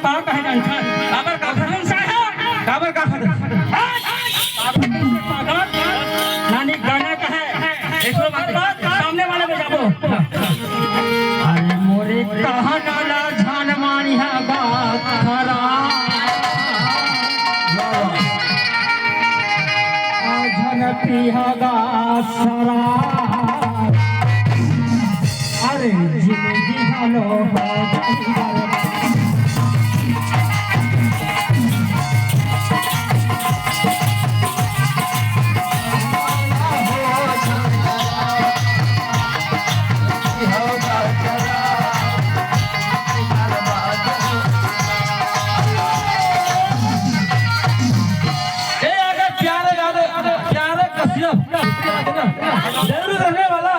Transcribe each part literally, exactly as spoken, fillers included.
का कहे डंठन? काबर का खतम साहेब? काबर का खतम? नानी गाना का है, इसको बात सामने वाले में जाबो। अरे मोरे कहा नाला झान मानिया गा खरा। झन पिया गा सरा। अरे जिंदगी घलो हो जाई बर्बाद। ए, अगर प्यारे गाने, प्यारे कश्यप, जरूर रहने वाला,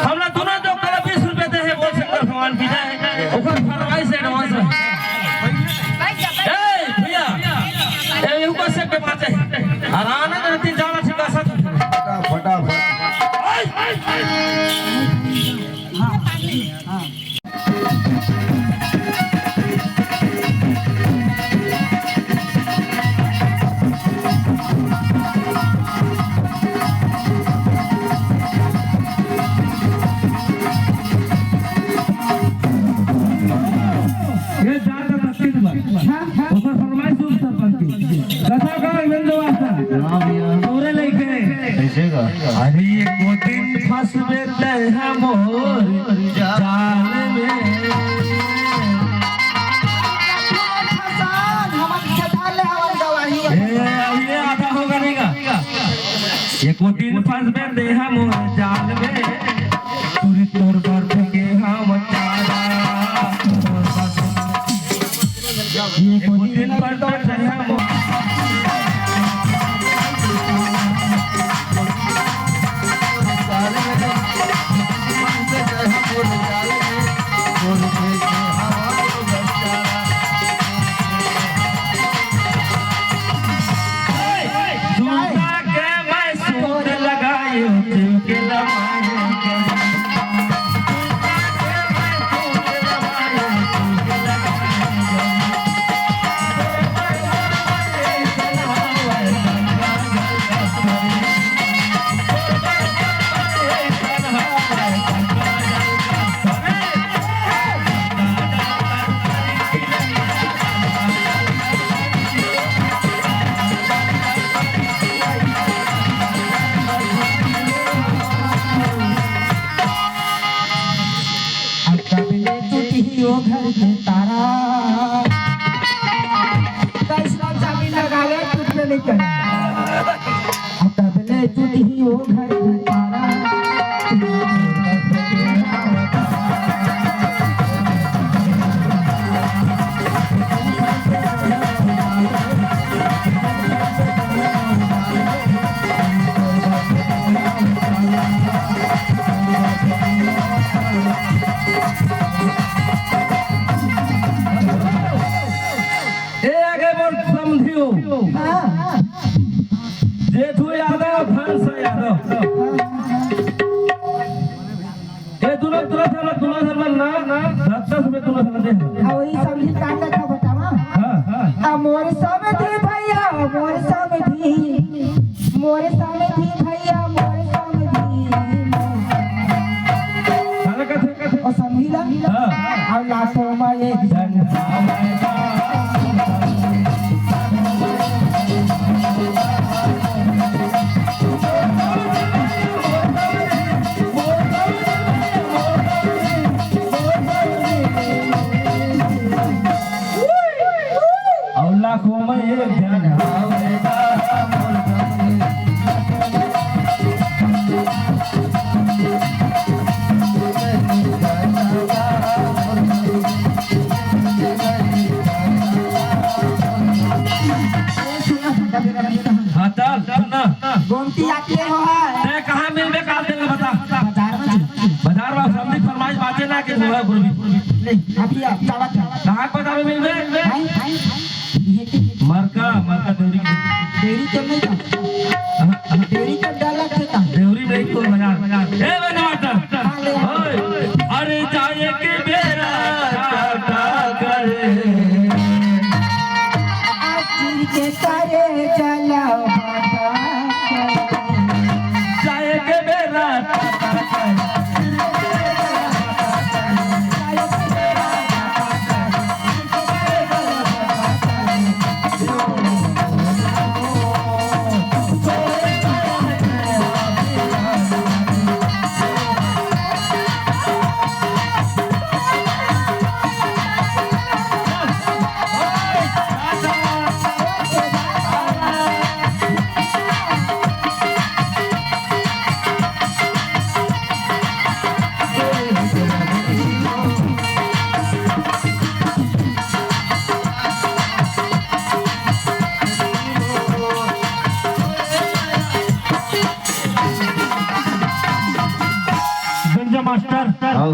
हमला दोनों जो कल बीस रुपए दे है, बोल शंकर भगवान की जय, ओकर फरमाइश advance है। ए, भैया, ए, ऊपर से के पाते हैं। और आनंद रति जाना छिका साथ। फटाफट। ये जात तकसीद बा। हाँ, हाँ। ओकर फरमाइश उप सरपंच की। कथा का आनंद वास्ता। हाँ भैया। तोरे लइके। कैसे का? अरे एको दिन फंसबे तै हमर जाल में। फसान, हमन खेदार ले हवन गवाही। ए, अब ये आधा होगा नहीं का? एको दिन फंसबे तै हमर जाल में। तुरी तोर बर फेंके हम चारा। ये कुटिल पर तो चढ़ा मो- दूसरा के मैं सूट लगायो, चुके लमायो। अब कब ले टूटही ओ घर के तारा। कैसनो चाबी लगा ले, टूटबे नहीं करे। अब कब ले टूटही ओ घर के तारा। ए आगे बोल समझियो। हाँ। जेठू यादव, हंस यादव। ए दोनों तरफ से, दोनों धर्म ना, ना, दस दस में दोनों धर्म दे। आ वही समझी का का बतावा? हाँ, हाँ। आ मोर समधी भैया, मोर समधी, मोर समधी भैया, मोर समधी। साला का थे, का थे। ओ समधी ला। हाँ। आ लाखों में एक जन। अउ लाखों में एक जन। हाँ, चल, सुन ना। गोमती आके हो है। तैं कहाँ मिलबे काल तेला बता। बाजार में जी। बाजार में समधी फरमाइश बाजे ना के बोला गुरु। ले, अभी आप चावत है। कहाँ के बाजार में मिलबे? भाई, भाई, भाई। ये के मरका, मरका देवरी। देवरी तो नहीं था। हाँ, हाँ। देवरी तो डाला के था। देवरी में ही तो बाजार। ए, बे टमाटर। हाँ, ले। ओए, अरे जाए के बेरा टाटा करे।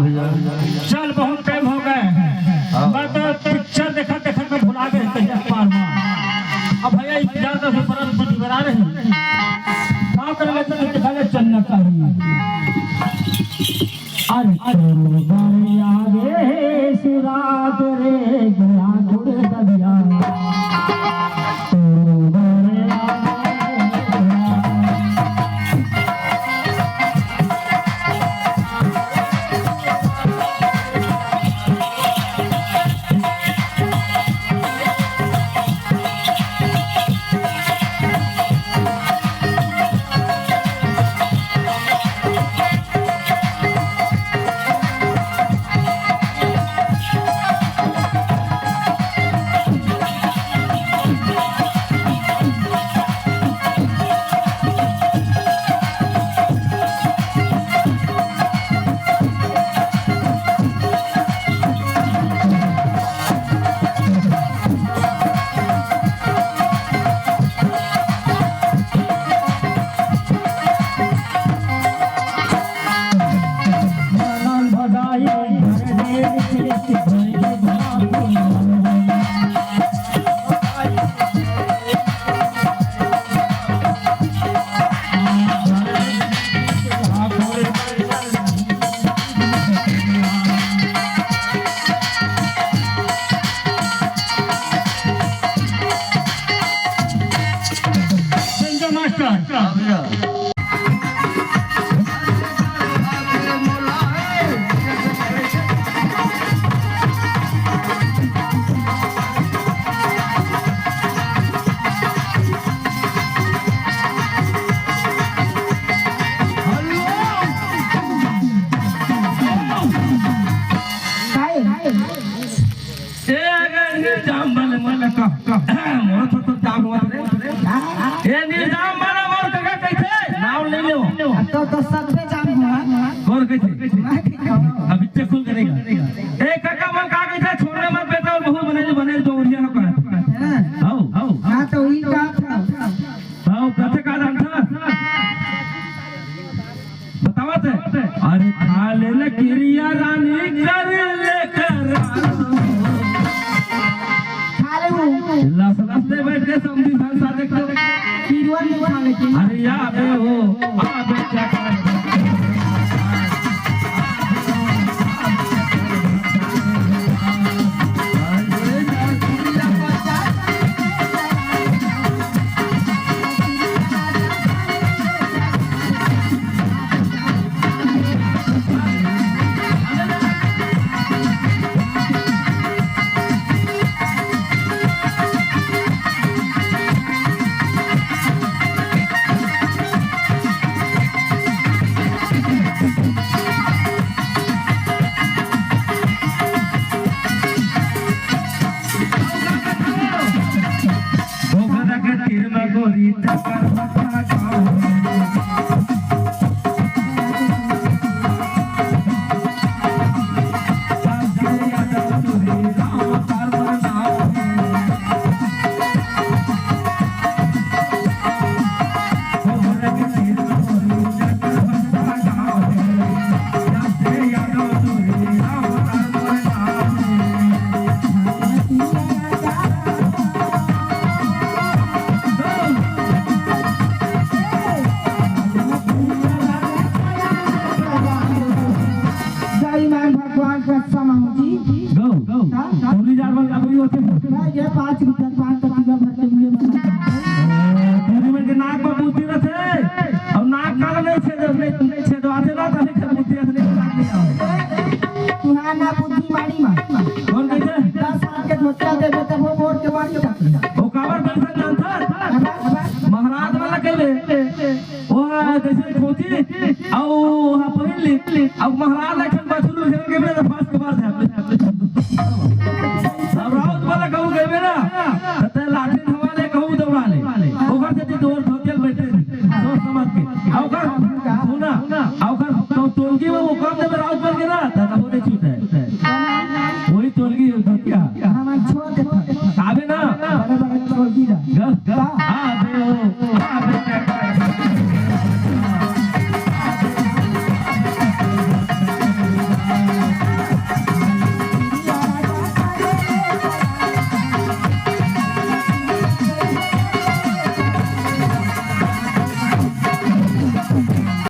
चल, बहुत टाइम हो गए। हाँ। मैं तो पिक्चर देखत देखत में भुला गए कहीं पार में। अब भैया, इज्जत से परम कुछ बना रही। का करे लगे तो दिखा ले चलना चाहिए। अरे तोर बर आगे सुरात रे गया गुड़ दबिया। तोर बर आगे संजय मास्टर। ए, अगर निजाम वाले मन का, मोर तो, तो जाम हुआ रे। ए, निजाम वाला मोर काका कैसे? नाम ले लो। अब तो, तो सब पे जाम हुआ। और कैसे? मैं ठीक हूँ। अभी चेक खुल करेगा। ए, काका मन का कैसे? छोड़ने मत बेटा, और बहुत बने, बने तो उड़िया का। हाँ। आओ, आओ। हाँ, तो वही कहा था। आओ, कैसे कहा था? बतावत हे। अरे खा ले न किरिया रानी कर ले करार। खा ले वो। लस लस से बैठ के समधी भाई साथ एक तो। किरवा नहीं खा लेते। अरे या बे हो, आ बे क्या कर। घोघरा के तीर म गोरी टकर मथा गाँव। जय मान भगवान का समाहूँ जी। गौ, गौ। हाँ? पूरी जार वाला कोई होते हैं? भाई, ये पाँच रुपया, पाँच रुपया भर के लिए बना। पूरी मन के नाक में बुद्धि रथे, और नाक काला नहीं छेद, नहीं छेद आते ना, तभी के बुद्धि रथे, नहीं नाक नहीं आवे। तुहार ना बुद्धि मारी माँ। कौन कहते हैं? दस साल के धोतिया दे दे, तब वो मोर के मार के जाते हैं। वो काबर पेंशन जानता? महाराज वाला कहले। ओहा जैसे धोती, अउ ओहा पहिन ली, अउ महाराज एक ठन बछरू घेर के बेरा फंस के मार दे। अब राउत वाला कहूँ गए ना, त तै लाठी थमा ले, कहूँ दौड़ा ले। ओकर सेती तोर धोतिया ल बैठे, सोच समझ के। अउ ओकर, सुना, अउ ओकर तो टोलगी में वो काम देबे राउत बन के ना, त कहूँ नहीं छूटे। वही टोलगी धोतिया। आबे ना। बड़े बड़े टोलगी ला। गल, गल।